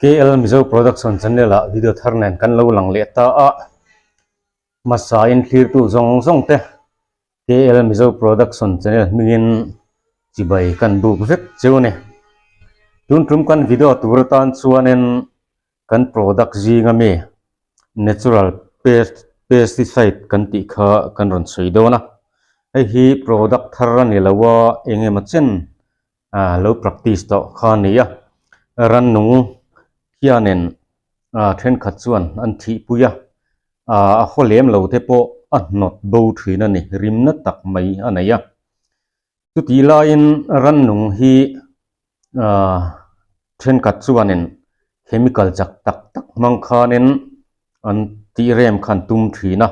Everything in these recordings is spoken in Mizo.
KL Mizo Production channel ah video thar nen kan lo lang leh ta a, hmasa in thlirtu zawng zawng te KL Mizo Production channel hmingin chibai kan buk vek cheu a ni. Tun tum kan video tur atan chuanin kan product zinga mi natural pest pesticide kan tih kha kan rawn sawi dawn a, hei hi product thar a ni lo a eng emaw chen ah lo practice tawh kha a ni a, rannung hianin ah thenkhat chuan an thihpui a, ah a haw lem lo te pawh a hnawt bo thin a ni, rimna tak mai a nei a. Chutih laiin rannung hi ah thenkhat chuanin chemical chak tak tak hmang khanin an tih rem kha an tum thin a,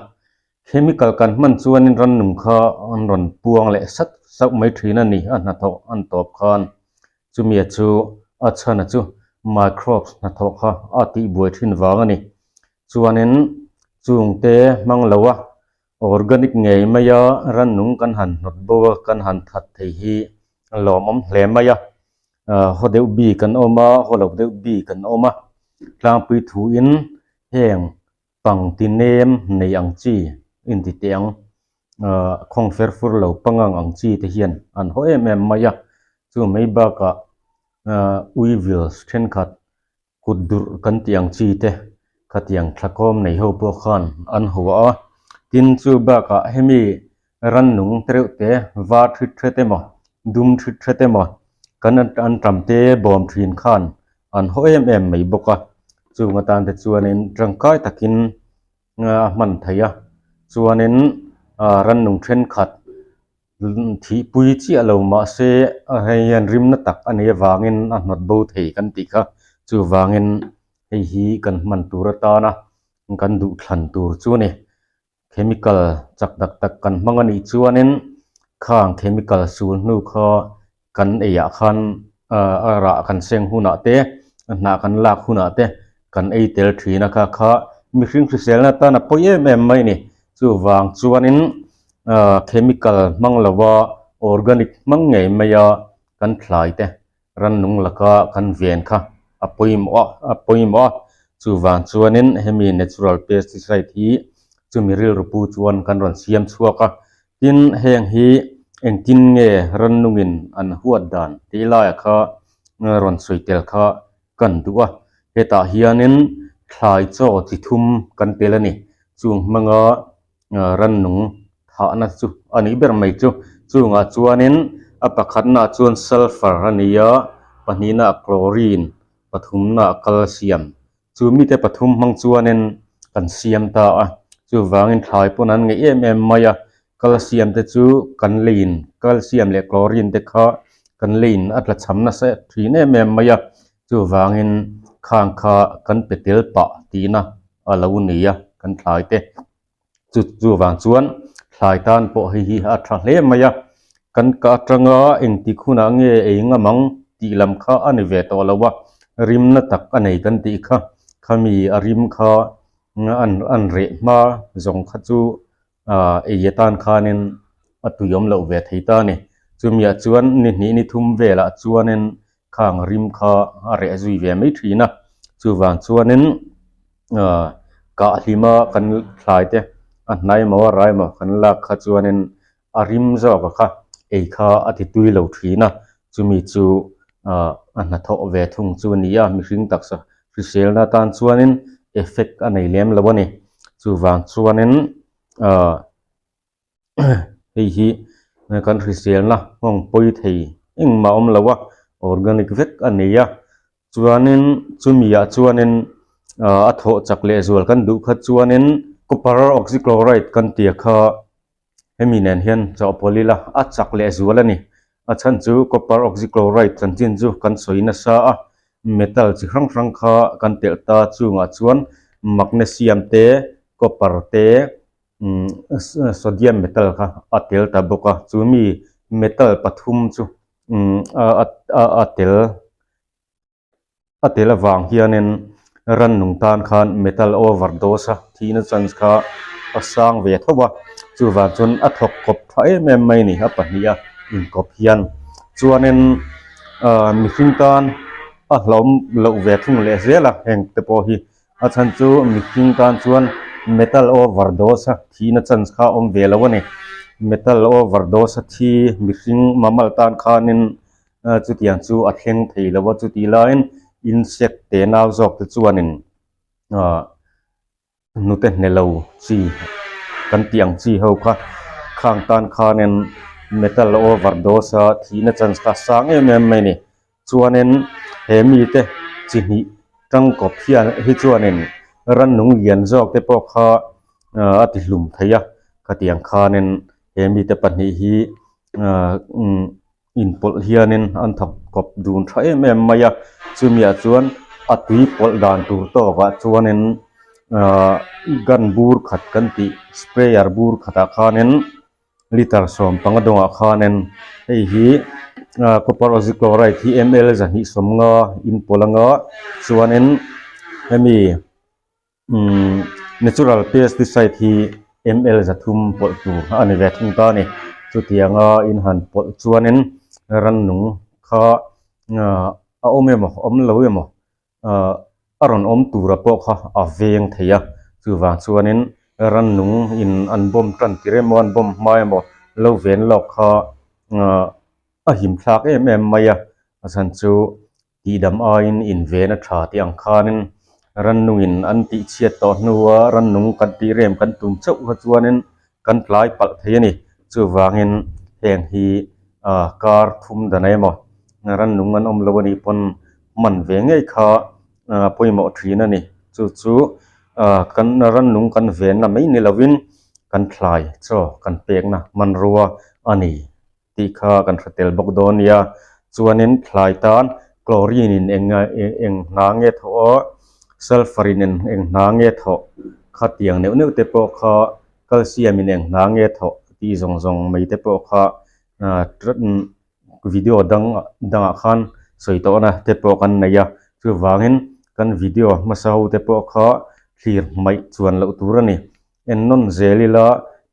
Chemical kan hman chuanin rannung kha an rawn puang leh sat sauh mai thin a ni, a hnathawh an tawp khan. Chumia chu a chhana chu microbes hnathawh kha a tihbuai thin vang a ni. Chuanin chungte hmang lo a, organic ngei maia rannung kan han hnawt bo a, kan han that thei hi a lawmawm hle mai a. Haw deuh bik an awm a, haw lo deuh bik an awm a, tlangpui thuin heng Pangti nem nei ang chi inti teh ang, ahh khawng fer fur lo pangang ang chi te hian an haw em em mai a, chu mai bakah ahh weevils thenkhat kut durh kan tih ang chi te khatiang thlakawm nei ho pawh khan an haw a, tin chu bakah hemi rannung te reuh te var thit thret emaw dum thit thret emaw kan an tam te bawm thin khan an haw em em mai bawk a chung atan te chuanin tangkai takin a hman theih a chuanin ah rannung thenkhat thihpui chiah lo mahse hei hian rimna tak a nih avangin a hnawt bo thei kan tih kha chuvangin hei hi kan hman tur atana kan duhthlan tur chu a ni. Chemical chak tak tak kan hmang a nih chuanin khang chemical sul hnu kha kan eiah khan a rah kan seng hunah te a hnah kan lak hunah te kan ei tel thin a kha kha mihring hriselna tan a pawi em em mai a ni. Chuvang chuanin chemical hmang lova organic hmang ngei maia kan thlai te rannung laka kan ven kha a pawimawh a a pawimawh a chuvang chuanin hemi natural pesticide hi chumi rilru pu chuan kan rawn siam chhuak a tin heng hi engtin nge rannungin an huat dan tih laiah kha rawn sawi tel kha kan duh a hetah hianin thlai chaw chi thum kan tel a ni chung hmanga rannung thahna chu a nih ber mai chu. Chungah chuanin a pakhatnaah chuan sulphur a ni a, pahnihnaah chlorine, pathumnaah calcium. Chu mite pathum hmang chuanin kan siam ta a, chuvangin thlai pawn an ngeih em em mai a, calcium te chu kan leiin calcium leh chlorine te kha kan leiin a tla cham nasa thin em em mai a, chuvangin khang kha kan pe tel pah tihna a lo ni a kan thlai te. Chu chuvang chuan thlai tan pawh hei hi a tha hle mai a, kan ka atanga engtik hunah nge ei ngam ang tih lam kha a ni ve tawh lo a, rimna tak a nei kan tih kha, khami a rim kha an an reh hma zawng kha chu ah ei atan khanin a tuiawm loh ve thei ta a ni. Chumiah chuan ni hnih ni thum velah chuanin khang rim kha a reh zui ve mai thin a chuvang chuanin ah kah hlima kan thlai te a hnai maw a rai maw kan lak kha chuanin a rim zawk a kha ei kha a ti tui lo thin a chumi chu ah a hnathawh ve thung chu a ni a mihring taksa hriselna atan chuanin effect a nei lem lo a ni chuvang chuanin ah. Hei hi kan hriselna nghawng pawi thei engmah a awm lo a organic vek a ni a chuanin chumi ah chuanin ah a thawh chak leh zual kan duh kha chuanin copper oxychloride kan tia kha hemi nen hian chawhpawlh ila a chak leh zual a ni a chhan chu copper oxychloride chanchin chu kan sawi nasa a metal chi hrang hrang kha kan telh ta chungah chuan magnesium te copper te. Umm sodium metal kha a tel ta bawk a chu mi metal pathum chu umm a tel a tel avang hianin rannung tan khan metal overdose a thihna chance kha a sang ve tho a chuvang chuan a thawk kawp tha em em mai a ni a pahnih a inkawp hian chuanin ahh mihring tan. a hlauhawm loh ve thung leh zel a heng te pawh hi a chhan chu mihring tan chuan metal overdose a thihna chance kha a awm ve lo a ni metal overdose a thi mihring mammal tan khanin chutiang chu a thleng thei lo a chutih laiin insect te nau zawk te chuanin ahh hnute hne lo chi kan tih ang chi ho kha khang tan khanin metal overdose a thihna chance kha a sang em em mai a ni chuanin he mite chi hnih tangkawp hian hi chuanin rannung lian zawk te pawh kha ahh a ti hlum thei a khatiang khanin he mite pahnih hi ahh umm inpawlh hianin an thawk kawp dun tha em em mai a chumi ah chuan a tui pawlh dan tur tawkah chuanin ahh gun bur khat kan tih sprayer bur khatah khanin litre 15 dawngah khanin hei hi ahh copper oxychloride hi ml 250 inpawlh anga chuanin hemi. Umm natural pesticide hi ml 300 pawlh tur a ni ve thung ta a ni chutianga in han pawlh chuanin rannung kha ah a awm emaw awm lo emaw ah a rawn awm tura pawh kha a veng thei a chuvang chuanin rannung in an bawm tan tir emaw an bawm hma emaw lo ven lawk kha ah a him thlak em em mai a a chhan chu. Tihdam aiin inven a tha tih ang khanin rannungin an tihchhiat tawh hnua rannung kan tih rem kan tum chauh kha chuanin kan tlai palh thei a ni. Chuvangin heng hi ah kar thum dan emaw rannung an awm lo a nih pawn hman ve ngei kha ah pawimawh thin a ni. Chu chu ah kan rannung kan venna mai ni lovin kan thlai chaw kan pekna hmanrua a ni. tih kha kan hre tel bawk dawn nia. Chuanin thlai tan chlorine in eng eng hna nge thawh a, sulphur in eng hna nge thawh khatiang neuh neuh te pawh kha calcium in eng hna nge thawh tih zawng zawng mai te pawh kha video dang dangah khan sawi tawhna te pawh kan nei a. Chuvangin kan video hmasa ho te pawh kha thlir hmaih chuan loh tur a ni. Ennawn zel ila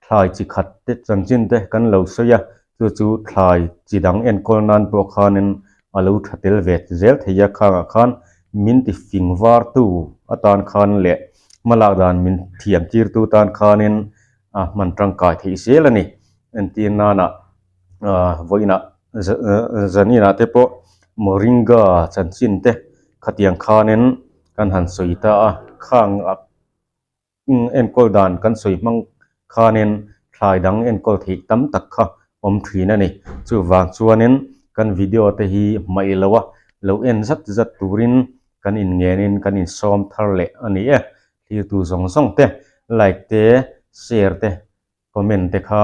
thlai chi khat te chanchin te kan lo sawi a, chu chu thlai chi dang enkawl nan pawh khanin a lo tha tel ve zel thei a, khangah khan min ti fing var tu atan khan leh hmalak dan min thiam tir tu tan khanin a hman tangkai theih zel a ni. Entir nana ah vawiinah zaninah te pawh moringa chanchin te khatiang khanin kan han sawi ta a, khang ah. Enkawl dan kan sawi hmang khanin thlai dang enkawl theih tam tak kha awm thin a ni. Chuvang chuanin kan video te hi hmaih lo a, lo en zat zat turin kan inngenin kan insawm thar leh a ni e. Thirtu zawng zawng te like te share te comment te kha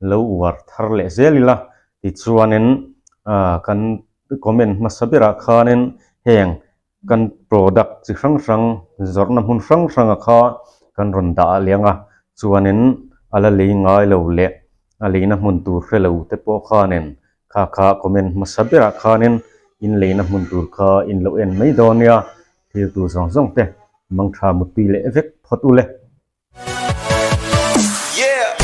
lo uar thar leh zel ila tichuanin ah kan comment hmasa berah khanin heng kan product chi hrang hrang zawrhna hmun hrang hranga kha kan rawn dah leng a chuanin a la lei ngai lo leh a leina hmun tur hre lo te pawh khanin kha kha comment hmasa berah khanin in leina hmun tur kha in lo en mai dawn nia thil tur zawng zawng te mangtha mutpui leh vek phawt u le. Yeah.